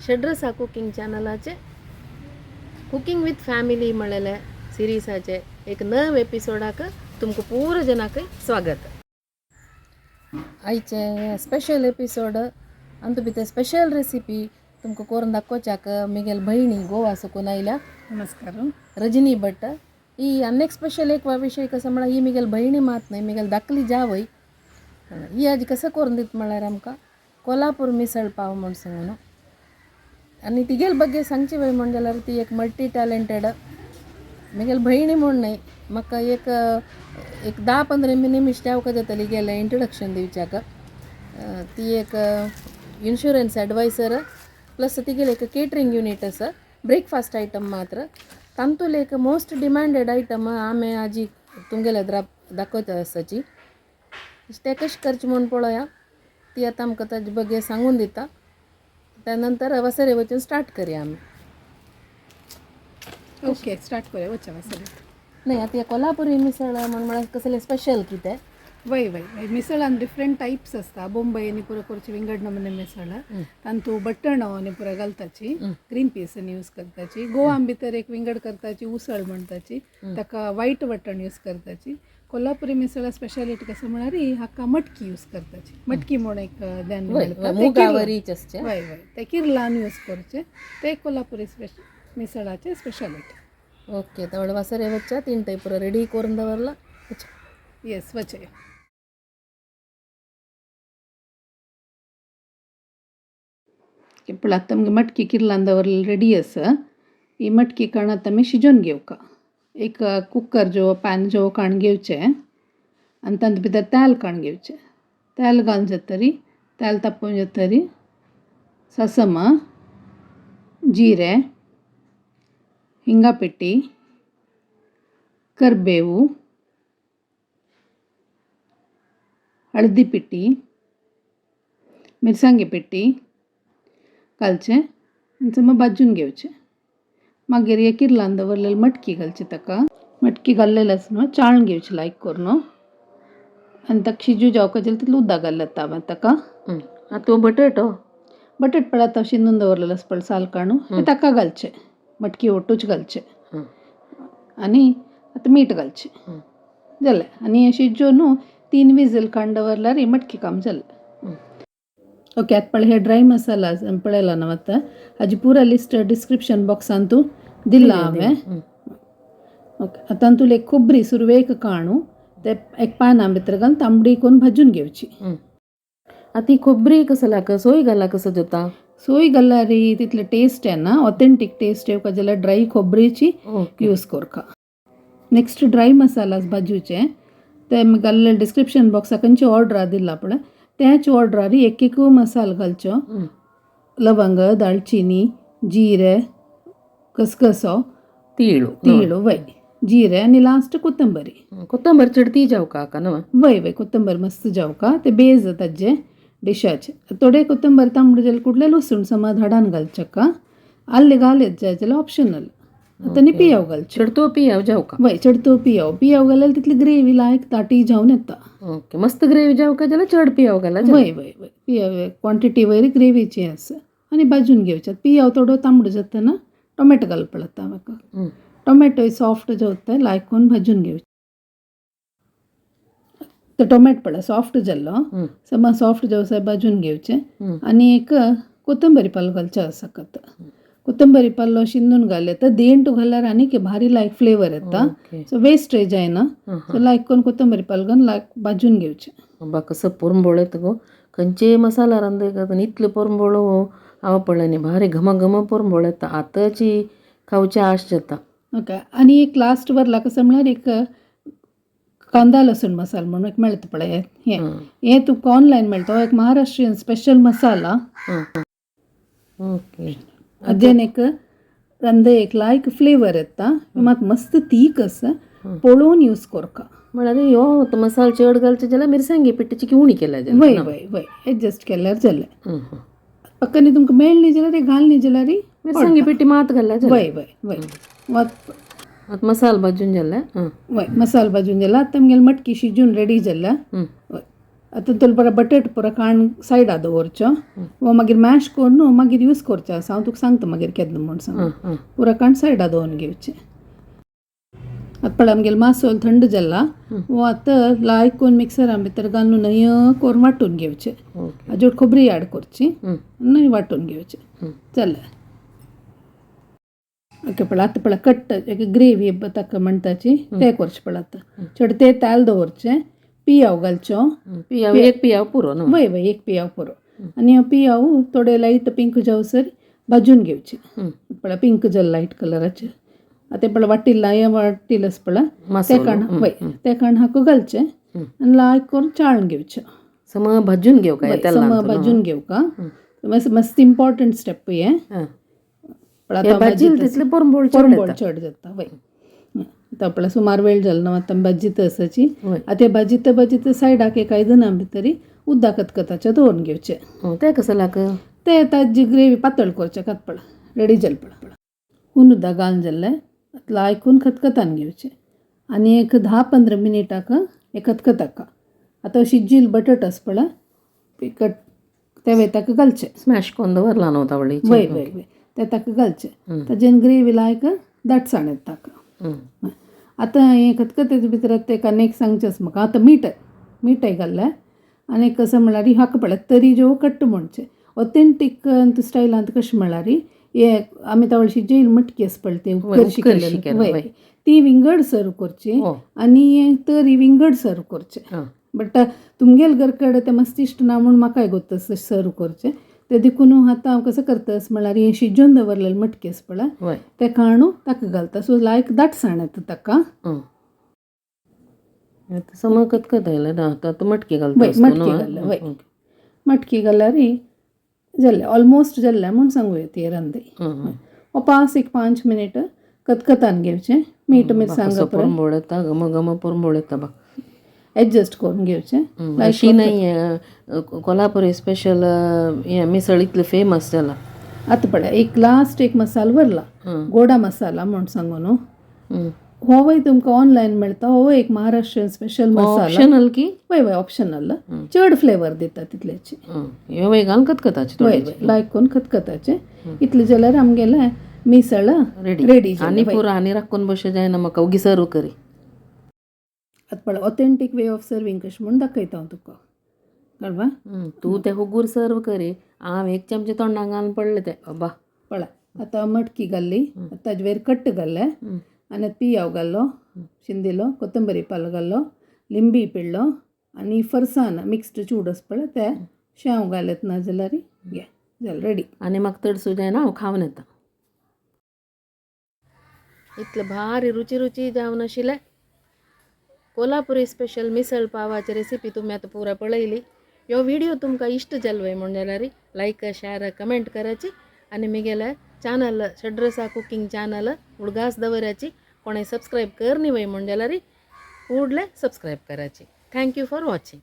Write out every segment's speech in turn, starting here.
षड्रसा cooking चॅनलाचे cooking with family म्हळेले सिरीसाचे एक नव एपिसोडाक तुमकां पूरा जनाक स्वागत. आयचे स्पेशल एपिसोड अंतू भितर स्पेशल रेसिपी तुमकां करून दाखोवच्याक मिगेल भयणी गोवा सुकून आयल्या. नमस्कार. रजनी भट. ही आनी स्पेशल एक विशय कसो म्हळ्यार ही मिगेल भयणी मात न्हय, मिगेल धाकली जावय. ही आज कसं करून दित म्हळ्यार आमकां कोल्हापूर मिसळ पाव म्हूण सांगून. आनी तिगेल ಬಗ್ಗೆ सांगची वय म्हण जाल्यार ती एक मल्टी टॅलेंटेड मिगेल भयणी म्हूण न्हय, म्हाका एक एक 10-15 निमिश जावका जातली गेलें इंट्रोडक्शन दिवच्याक. ती एक इन्शुरन्स एडवायसर प्लस तिगेले एक केटरींग युनीट आसा, ब्रेकफास्ट आयटम मात्र. तांतूले एक मोस्ट डिमांडेड आयटम आमी आजी तुमगेले दाखयता आसाची. तें कशें करचें म्हूण पळोवया. ती आतां आमकां ताजे ಬಗ್ಗೆ सांगून दिता. त्या नंतर वसरे वचून स्टार्ट करया आमी. ओके, स्टार्ट करूया. वचा वसरे. नाही, आता कोल्हापुरी मिसळ म्हण म्हळ्यार कसले स्पेशल कितें? वय वय वय, मिसळान डिफरंट टायप्स आसता. बೊಂಬೈ आनी पुरो करची विंगड नमुने मिसळ, तांतू बटणो आनी पुरो घालताची, ग्रीन पीस आनी यूज करताची. गोवान भितर एक विंगड करताची उसळ म्हणटाची, ताका वायट वटण यूज करताची. कोल्हापुरी मिसळ स्पेशालिटी कसं म्हळ्यार हाका मटकी यूज करताची. मटकी म्हूण एक धान्य मेळटा. मुगावरीच आसचे. वय वय, ते किर्लान यूज करचे. ते कोल्हापुरी स्पेशल मिसळाचे स्पेशालिटी. ओके, तवळ वसरे वच्चा तीन टायप रेडी करून दवरला. येस, वचया. ఇప్పుడు आतां आमगे मटकी किर्लान दवरलेली रेडी आसा. ही मटकी काण आतां आमी शिजोवन घेवका. एक कुकर जो पॅन जो काण घेवचें आनी तातूंत भितर तेल काण घेवचें. तेल घालून जातरी, तेल तापोवन जातरी ससमा, जिरें, हिंगा पिट्टी, करबेवू, हळदी पिट्टी, मिरसांगे पिट्टी घालचें आनी समज भाजून घेवचें. मागीर हे किर्लान दवरलेली मटकी घालची. ताका मटकी घाल्लेली आसा न्हू, चाळून घेवची लायक करून आनी ताका शिजू जावका जाल्यार तितलें उदक घाल्लें हांवें ताका. आतां बटाटो बटाट पळय आतां शिंदून दवरलेलो आसा पळय साल काडून, ते ताका घालचें. मटकी ओटूच घालचें आनी आतां मीठ घालचें. जालें. आनी हें शिजोवन न्हू 3 विजल काडून दवरल्यार ही मटकी काम जालें. ओके, आतां पळय हे ड्राय मसाला पळयला न्हू आतां, हाजी पुरा लिस्ट डिस्क्रिप्शन बॉक्सान तूं दिला हांवें. ओके, आतां तातूंत एक खोबरी सुरवेक काणू ते एक पाना भितर घालून तांबडी करून भाजून घेवची. आतां ही खोबरी कसं लाग सोय घाला कसं जाता? सोय घाल्यार तितले टेस्ट येना, ऑथेंटीक टेस्ट येवपा जाल्यार ड्राय खोबरीची यूज करका. नेक्स्ट ड्राय मसाला भाजूचे ते घाल्ले डिस्क्रिप्शन बॉक्सा खंयची ऑर्डर दिला पळय त्याच ऑर्डरार एक एक मसालो घालचो. लवंग, दालचिनी, जिरे, खसखसो, तीळ तीळ, वय जिरे आनी लास्ट कोथंबरी. कोथंबीर चडती जावका का न्हू? वय वय, कोथंबीर मस्त जावका. ते बेज ताजे डिशाचे. थोडे कोथंबीर तांबडे जाल्यार कुडले लसूण समज हाडान घालचेका. आल्ले घालत जाय जाल्यार ऑप्शनल. आतां न्ही पियाव घालचें. चडतो पियाव जावका. वय, चडतो पियाव. पियाव घाल्यार तितली ग्रेवी लायक ताटी जावन येता. ओके, मस्त ग्रेवी जावका जाल्यार चड पियाव घाला. वय वय वय, पियाव क्वॉन्टिटी वयर ग्रेवीची आसा. आनी भाजून घेवचें. पियाव थोडो तांबडो जातना टोमॅटो घालपा लागता म्हाका. टोमॅटो सॉफ्ट जाता लायक करून भाजून घेवचें. तो टोमॅटो पळय सॉफ्ट जाल्लो, समज सॉफ्ट जावसा भाजून घेवचें. आनी एक कोथंबरी पालो घालचो आसा. आतां कोथंबरी पालो शिंदून घाले तर देंटू घाल्यार आनीक भारी लायक फ्लेवर येता. सो वेस्टेज जायना. सो लायक करून कोथंबरी पालो घालून लायक भाजून घेवचें. बा कसो पोरंबोळ येता गो, खंयचे मसाला रांदय इतलो पोरंबोळ हांव पळय न्ही, भारी घम घम पोरंबोळ येता. आतांची खावची आश जाता. ओके, आनी एक लास्ट वरला कसं म्हळ्यार एक कांदा लसूण मसाला म्हणून एक मेळटा पळय. हें हें तुका ऑनलायन मेळटा, एक महाराष्ट्रीयन स्पेशल मसाला. ओके, अदेन एक रांदय एक लायक फ्लेवर येता. मात मस्त तीक आसा, पळोवन यूज करका. म्हळ्यार ह्यो मसालो चड घालचे जाल्यार मिरसांगे पिट्टीची उणी केल्यार जाता. वय वय वय, एडजस्ट केल्यार जालें. पक्कनी तुमकां मेळ्ळी जाल्यार घालनी न्ही जाल्यार मिरसांगे पिट्टी मात घाल्यार. वय वय वय, आतां मसालो भाजून जाले. वय, मसालो भाजून जालो. आतां आमगेली मटकी शिजून रेडी जाल्या. वय, आतां तुला बरो बटेट पुरो काण सायडा दवरचो, वो मागीर मॅश करून मागीर यूज करचें आसा. हांव तुका सांगता मागीर केन्ना म्हूण सांग. पुरो काण सायडा दवरून घेवचें. आतां पळय आमगेलो मासोल थंड जाला, वो आतां लायक करून मिक्सरा भितर घालून नय करून वांटून घेवचें. हाजेर खोबरी ऍड करची, नय वांटून घेवचें. जालें. ओके, पळय आतां पळय कट्ट एक ग्रेवी ताका म्हणटाची तें करचें. पळय आतां चड तें तेल दवरचें, पियाव घालचो. पियाव एक पियाव पुरो न्हू? वय वय, एक पियाव पुरो. आनी पियाव थोडे लायट पिंक जावसर भाजून घेवचे. पळय पिंक जालें लायट कलराचें. आतां पळय वाटिल्ला हें वाटिल आसा पळय तें काण, वय तें काण हाका घालचें आनी लायक करून चाळून घेवचें. सम भाजून घेवं काय? सम भाजून घेवका. मस्त इम्पॉर्टंट स्टेप हें. भाजील तितले पोरंबोळ पोरंबोळ चड जाता. वय, आतां पळय सुमार वेळ जालो न्हू आतां भाजीत आसाची. आतां भाजीत भाजीत सायडाक एक आयदना भितरी उदक खतखताचें दवरून घेवचें. तें कसं लाग तें ताजी ग्रेवी पातळ करचें. कात पळय रेडी जालें. पळय हून उदक घालून जालें, लायकून खतखतान घेवचें आनी एक 10-15 मिनटाक हें खतखताका. आतां शिजिल्ल बटाट आसा पळय कट तें ताका घालचें. स्मॅश करून दवरला न्हू तावळी? वय वय वय, तें ताका घालचें. ताजेन ग्रेवी लायक दाटसाण येता ताका. आतां हें खतखतेच्या भितर तेका आनी एक सांगचें आसा म्हाका. आतां मीठ मिठय घाल्लें आनी कसो म्हणल्यार हाका पळय तरी ज्यो कट्ट म्हणचें ऑथेंटीक स्टायलांत कशें म्हणल्यार हे आमी तावळ शिजयली मटकी आसा पळय ती उपकरशी केलेली, वय ती विंगड सर्व करची आनी तरी विंगड सर्व करचें. बट तुमगेल घर कडेन तें मस्त इश्ट ना म्हूण म्हाकाय गोत्त सर्व करचें. तें देखून आतां हांव कसो करता म्हणल्यार हें शिजोवन दवरलेलें मटकी आसा पळय तें काणू ताका घालता. सो लायक दाटसाण येता ताका. सम खतखत आयलें ना आतां मटकी घालता? वय मटकी घातल्या. वय मटकी घाल्यार जालें, ऑलमोस्ट जालें म्हूण सांगू येता हें रांदय. पांच एक 5 मिनट खतखतान घेवचें. मीठ मिरसांग पोरंबोळ येता, घम घम पोरंबोळ येता बा. एडजस्ट करून घेवचें. अशी न्हय कोल्हापुरी स्पेशल हें मिसळ इतलें फेमस जाला. आतां पळय एक लास्ट एक मसालो वरला, गोडा मसाला म्हूण सांगू न्हू. होवय तुमकां ऑनलायन मेळटा. होवय एक महाराष्ट्रीयन स्पेशल मसाला. ऑप्शनल की? वय वय ऑप्शनल. चड फ्लेवर दिता तितल्याची. वय घालून खतखताचें. वय वय लायक करून खतखताचें. इतलें जाल्यार आमगेलें मिसळ रेडी. आनी पुरो आनी राखून बशें जायना म्हाका, ओगी सर्व करी. आतां पळय ऑथेंटीक वे ऑफ सर्वींग कशें म्हूण दाखयता हांव तुका. कळवा तूं तें हुगूर सर्व करी, हांव एक चमचे तोंडाक घालून पडलें तें अब्बा. पळय आतां मटकी घाल्ली, ताजे वयर कट्ट घाल्लें आनी पियाव घाल्लो, शिंदिलो कोथंबरी पालो घाल्लो, लिंबी पिळ्ळो आनी फरसाण मिक्स्ड चूड आसा पळय तें शेंव घालत ना जाल्यार घे जालें रेडी. आनी म्हाका चडसो जायना, हांव खावन येता. इतलें भारी रुची रुची जावन आशिल्लें कोल्हापुरी स्पेशल मिसळ पावाची रेसिपी तुमी आतां पुरा पळयली. ह्यो व्हिडियो तुमकां इश्ट जालो म्हूण जाल्यार लायक शेअर कमेंट करायची आनी मिगेले चॅनल षड्रसा कुकिंग चॅनल उडगास दवराची. कोणें सबस्क्रायब करनी वय म्हूण जाल्यार कूडले सबस्क्रायब करायची. Thank you for watching.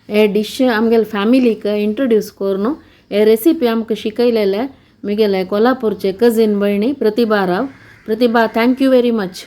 हे डिश आमगेले फॅमिलीक इंट्रोड्यूस करून हे रेसिपी आमकां शिकयलेले मिगेले कोल्हापूरचे कजीन भयणी Pratibha Rao. Pratibha, thank you very much.